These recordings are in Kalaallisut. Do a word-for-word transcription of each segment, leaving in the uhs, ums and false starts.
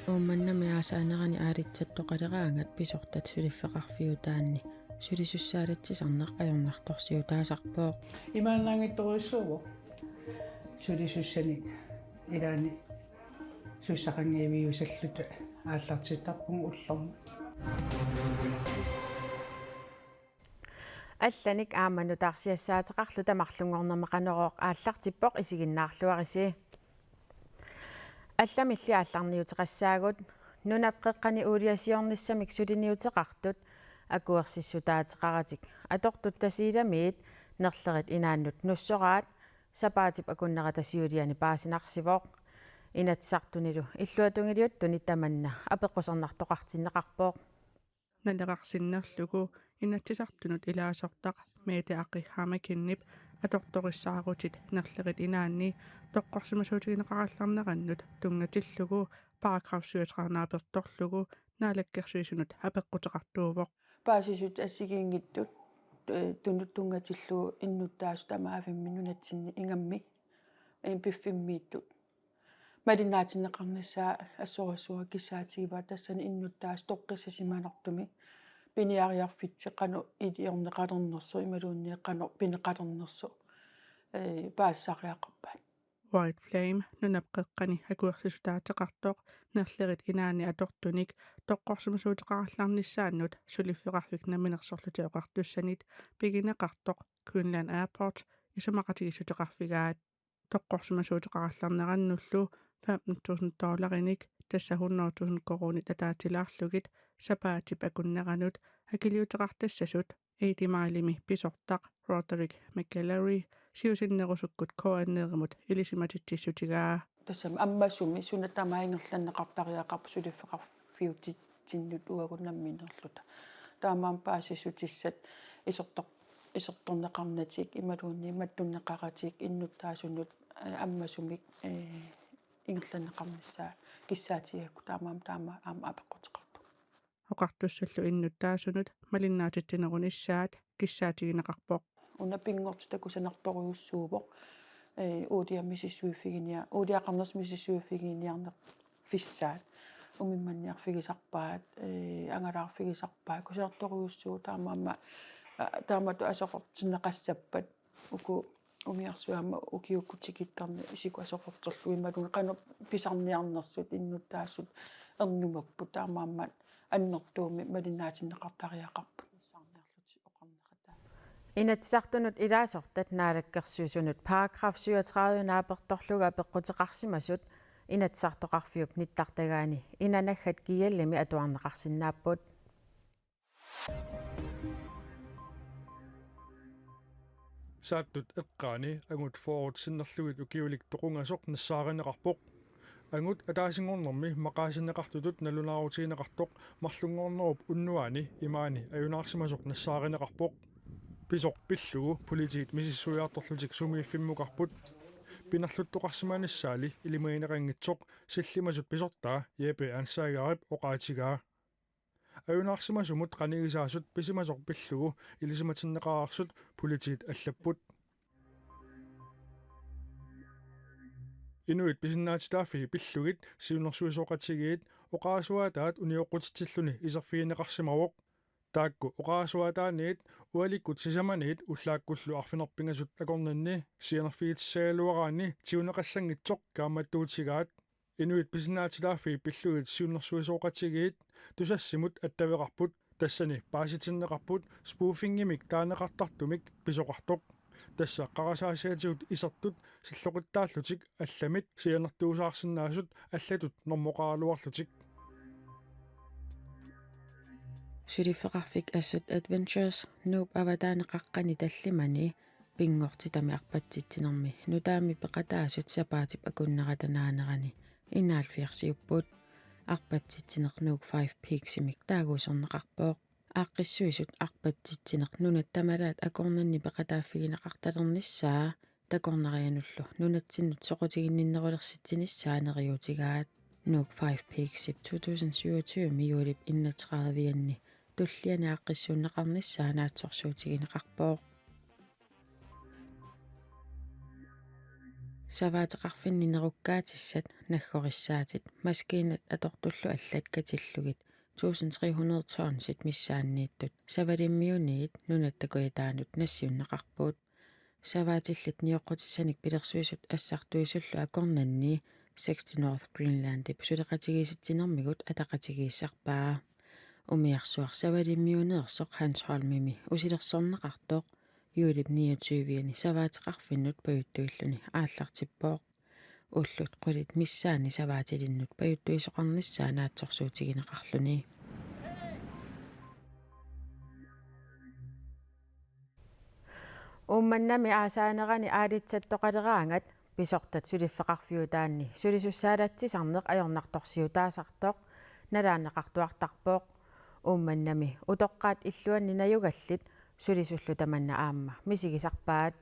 Uummannami aasaanerani aalitsattoqaleraangat pisortat suliffeqarfiutaanni sulisussaaleqaqqisarneq ajornartorsiutaasarpoq. Imaannaanngitsorujussuuvoq sulisussanik ilaanni sussaqanngiviusalluta aallartittarpugut ullormut. Allanik aamma nutaarsiassaateqarluta marlunngornermi Qanorooq aallartippoq, isiginnaarluarisi. Allamilli aallarniuteqassaagut. Nunap qeqqani uuliasiornissamik suliniuteqartut akuersissutaateqaratik atortut Tasiilamiit Nerlerit Inaannut nussoraat sapaatip akunnerata siuliani paasinarsivoq. Inatsisartunilu illuatungiliuttuni tamanna apeqqusernartoqartinneqarpoq. Naleqarsinnerlugu Inatsisartunut ilaasortaq Mette Aki Hammekennip atortorissaarutit Nerlerit Inaanni toqqorsimasuutigineqarallarnerannut tunngatillugu paragraf syvogtredive naapertorlugu Naalakkersuisunut apeqquteqartuuvoq. Paasisut assigiinngitsut, eh, tunut tunngatillugu innuttaasut tamaavimmi nunatsinni ingammik, eh, piffimmiittut malinnaatinneqarnissaat assorsuaq kissaatigivaa, tassani innuttaasut toqqissisimanermik piniariarfitsik qanoq iliorneqalernersoq imaluunniit qanoq pineqalernersoq, eh, paasisariaqarpaat. White Flame nunap qeqqani akuersissutaateqartoq Nerlerit Inaanni atortunik toqqorsimasuuteqarallarnissaannut suliffeqarfik Namminersorlutik Oqartussanit pigineqartoq Greenland Airports isumaqatigiissuteqarfigaat. Toqqorsimasuuteqarallarnerannullu femten tusind dollarinik, tassa hundrede tusind koruunit ataatilaarlugit, sapaatip akunneranut akiliuteqartassasut Eighty Milemi pisortaq Roderick McGillivray siusinnerusukkut K N R-imut ilisimatitsissutigaa. Tassami ammasumik suna tamaat ingerlanneqartariaqarpoq suliffeqarfiutitsinnut uagut namminerluta. Taamaammat paasissutissat isertor-, isertorneqarnatik imaluunniit mattunneqaratik innuttaasunut, eh, ammasumik, eh, ingerlanneqarnissaa kissaatigigakku, taamaammat taama aamma apeqquteqarpoq. Oqartussallu innuttaasunut malinnaatitsinerunissaat kissaatigineqarpoq. Una pinngortitaq kusanartorujussuuvoq. Eh, uulia misissuiffiginiar-, uuliaqarnersoq misissuiffiginiarnerfissaat. Umimmanniarfigisarpaat, eh, angalaarfigisarpaat, kusanartorujussuuvoq, taamaammat, ah, taamatut aserortinneqassappat uku umiarsuarmi ukiukkut tikittarneq isikut aserorterlugu imaluunniit qanoq pisarniarnersut innuttaasut ernumapput, taamaammat annertuumik malinnaatinneqartariaqarput. Inatsisartunut ilaasortat Naalakkersuisunut paragraf syvogtredive naapertorlugu apeqquteqarsimasut Inatsisartoqarfiup nittartagaani Ina naggat G L-imi atuarneqarsinnaapput. Saattut eqqaani angut fyrre sinnerlugit ukiulik toqungasoq nassaarineqarpoq. Angut ataasinngornermi maqaasineqartutut nalunaarutigineqartoq marlunngornerup unnuaani imaani ajunaarsimasoq nassaarineqarpoq. Pisoq pillugu politiit misissuiartorlutik sumiiffimmukarput. Pinerluttoqarsimanissaali ilimagineqanngitsoq sillimasut pisortaa Jeppe Ansagerip oqaatigaa. Ajunaarsimasumut qanigisaasut pisimasoq pillugu ilisimatinneqareersut politiit allapput. Inuit pisinnaatitaaffii pillugit siunnersuisoqatigiit oqarasuaataat unioqqutitsilluni iserfigineqarsimavoq. Taakku oqarasuaataaniit ualikkut sisamaniit ullaakkullu arfineq-pingasut akornanni sianerfigitissagaluaraanni tiguneqassanngitsoq kaammattuutigaat. Inuit pisinnaatitaaffii pillugit siunnersuisoqatigiit Tusassimut attaveqarput, tassani paasitinneqarput spoofingimik taaneqartartumik pisoqartoq. Tassa qarasaasiatigut isertut silloqittaallutik allamit sianertuusaarsinnaasut allatut normoqaraluarlutik. Suliffeqarfik Assut Adventures Nuup avataani qaqqani tallimani pinngortitami arpatsitsinermi nutaamik peqataasut sapaatip akunnerata naanerani enoghalvfjerdsiupput. Arpatsitsineq Nuuk Five Peaksimik taaguuserneqarpoq. Aaqqissuisut arpatsitsineq nunat tamalaat akornanni peqataaffigineqartalernissaa takornarianullu nunatsinnut soqutiginninnerulersitsinissaa neriuutigaat. Nuuk Five Peaksip to tusind syvogtyve-mi juulip enogtredive-anni tulliani aaqqissuunneqarnissaa naatsorsuutigineqarpoq. Savaateqarfinni nerukkaatissat naggorissaatit maskiinat atortullu allat katillugit tusind tre hundrede tonsit missaanniittut savalimmiuniit nunatta kujataanut nassiunneqarput. Savaatillit nioqqutissanik pilersuisut assartuisullu akornanni Sixty North Greenlandip suleqatigiissitsinermigut ataqatigiissarpaa. Umiarsuaq savalimmiuneersoq Hans Holmimi usilersorneqartoq juulip niogtyve-ani savaateqarfinnut pajuttuilluni aallartippoq. Ullut qulit missaanni savaatilinnut pajuttuisoqarnissaa naatsorsuutigineqarluni. Uummannami aasaanerani aalitsattoqaleraangat pisortat suliffeqarfiutaanni sulisussaalatsisarneq ajornartorsiutaasartoq nalaanneqartuartarpoq. Uummannami utoqqaat illuanni najugallit sulisullu tamanna aamma misigisarpaat.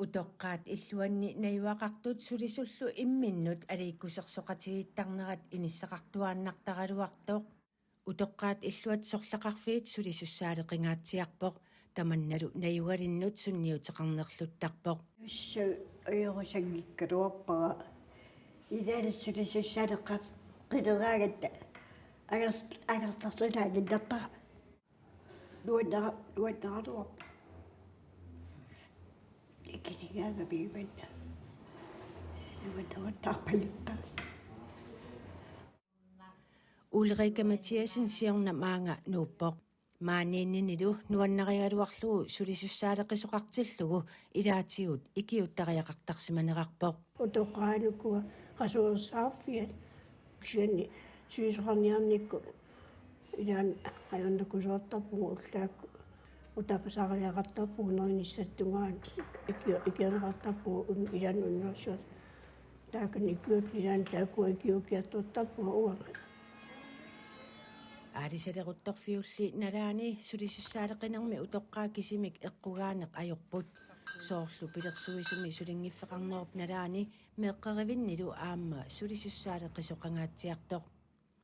Utoqqaat illuanni najugaqartut sulisullu imminnut aliikkusersoqatigiittarnerat inissaqartuaannartaraluartoq. Utoqqaat illuat sorleqarfiit sulisussaaleqingaatsiarpoq, tamannalu najugalinnut sunniuteqarnerluttarpoq. Ussui ajorusanngikkaluarpara. Ilaanni sulisussaaleqar-, qileraangatta agers-, agertarsilaanginnartara. Nuannara-, nuannaraluarpoq. Ikiligaanga piimanna. Nuannaruttaarpaluppa. Ulrika Mathiassen siorna maanga nuuppoq. Maaniinninilu nuannarigaluarlugu sulisussaaleqisoqartillugu ilaatigut ikiuuttariaqartarsimanerarpoq. Utoqqaanukua qasuersaarfiat kisianni sulisoqarniarnikkut ilaanni ajornakusoortarpugut ullaakkut utaqqisariaqartarpugut nerinissatut tungaanut ikio-, ikiorneqartarpugut un-, ilaanni unnuarsuat. Taakani ikiut ilaanni taakkua ikiuukkiartortarpunga uanga. Aalisaleruttorfiulli nalaani sulisussaaleqinermi utoqqaat kisimik eqqugaaneq ajorput. Soorlu pilersuisumi sulinngiffeqarnerup nalaani meeqqerivinnilu aamma sulisussaaleqisoqangaatsiartoq.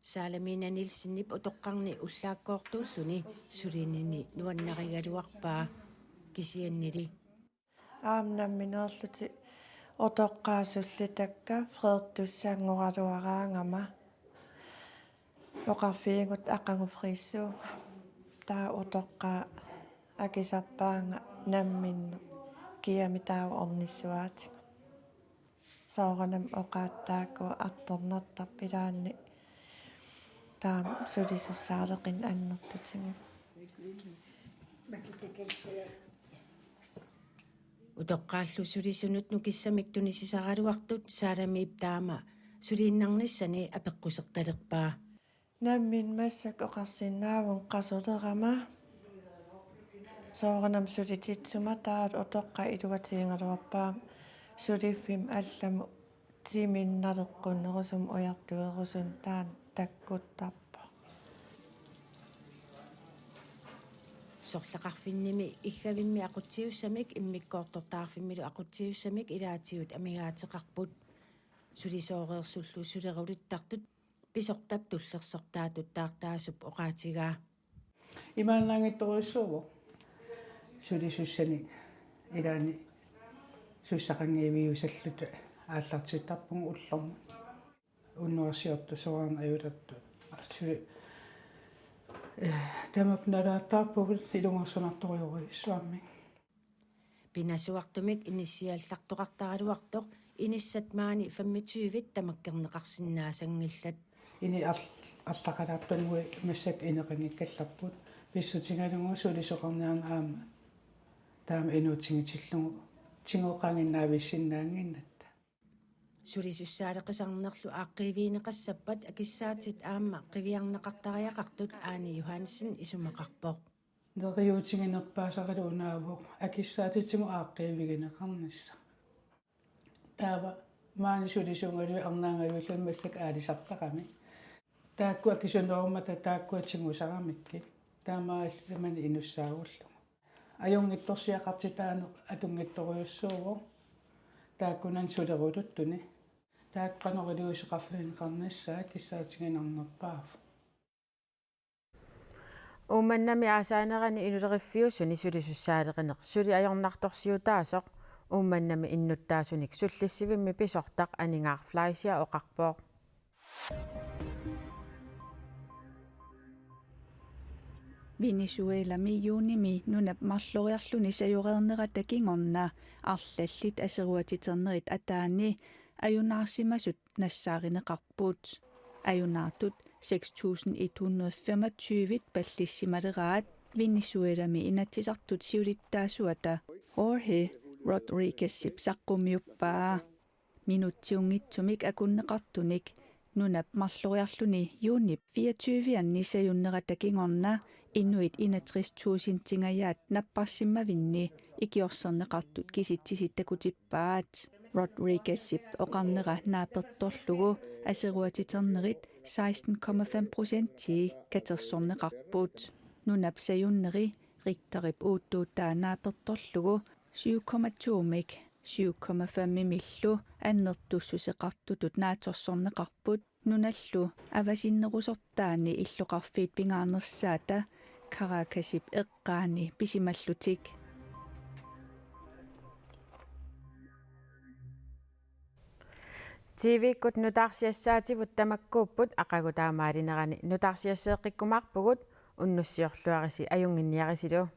Saalamiina Nielsenip utoqqarni ullaakkoortuulluni sulinini nuannarigaluarpaa. Kisiannili. Aamma nammineerlutik utoqqaat sullitakka freertussanngoraluaraangama. Oqarfigigut aqagu freersuunga. Taava utoqqaat akisarpaannga namminneq kiami taava ornissuaatigut. Soorunami oqaat taakku artornartarput ilaanni taama sulisussaaleqineq annertutigivoq. Utoqqaallu sulisunut nukissamik tunisisaraluartut Saalamiip taama suliinnarnissani apeqqusertalerpaa. Nammineq massakkut oqarsinnaavunga qasulerama. Soorunami sulititsisuma taavalu utoqqaat iluatigigaluarpaat suliffimmi allamut timinnik naleqqunnerusumik ujartuerusunnik taanna takkuttarpoq. Sorleqarfinnimi iggavimmi aqutsiussamik immikkoortortaarfimmilu aqutsiussamik ilaatigut amigaateqarput. Sulisooreersullu suleruluttartut pisortap tullersortaatut taartaasup oqaatigaa. Imaannaanngitsorujussuuvoq. Sulisussanik ilaanni sussaqanngiviusalluta aallartittarpugut ullormut. Unnuarsiortut soorunami ajulertut. Suli-, eh, tamakku nalaattarpugut ilungersunartorujorujussuarmik. Pinasuartumik inissiallartoqartaraluartoq inissat maani femogtyve tamakkerneqarsinnaasanngillat. Ini ar-, arlaqalaartunngui massakkut ineqanngikkallarput. Pissutigalugu sulisoqarniarneq aamma taama inuussutigitillugu tigoqanginnaavissinnaannginnatta. Sulisussaaleqisarnerlu aaqqiivigineqassappat akissaatit aamma qiviarneqartariaqartut Aani Johansen isumaqarpoq. Neriuutiginerpaasaralu unaavoq akissaatitigut aaqqiivigineqarnissaq. Taava maani sulisuugaluit arnaagaluilluunniit massakkut aalisartaramik. Taakku akisunerummata taakkua tigusaramikkit. Taamaalilluni inussaagullugit. Ajunngitsorsiaqartitaaneq atunngitsorujussuuvoq. Taakkunani suleruluttuni. Taakku qanoq iliuuseqarfigineqarnissaat kissaatiginarnerpaavoq. Uummannami aasaanerani inuleriffiusuni sulisussaaleqineq suli ajornartorsiutaasoq Uummannami innuttaasunik sullissivimmi pisortaq Aningaaq Fleischer oqarpoq. Venezuelami juunimi nunap marloriarluni sajoreernerata kingorna arlallit aseruatiternerit ataani ajunaarsimasut nassaarineqarput. Ajunaartut seks tusind et hundrede femogtyve pallissimaleraat Venezuelami inatsisartut siulittaasuata Jorge Rodriguezip saqqummiuppaa. Minutsiunngitsumik akunneqartunik nunap marloriarluni juunip fireogtyve-anni sajunnerata kingorna inuit enogtres tusindingajaat napparsimmavinni ikiorserneqartut kisitsisit takutippaat. Rodriguezip oqarnera naapertorlugu aseruatiternerit seksten komma fem procentii katersorneqarput. Nunap sajunneri Richterip uuttuutaa naapertorlugu syv komma to-mik syv komma fem-imillu annertussuseqartutut naatsorsorneqarput nunallu avasinnerusortaani illoqarfiit pingaarnersaata Caracasip eqqaani pisimallutik. T V-kkut nutaarsiassaativut tamakkuupput, aqagu taamaalinerani nutaarsiasseeqqikkumaarpugut, unnussiorluarisi ajunnginniarisilu.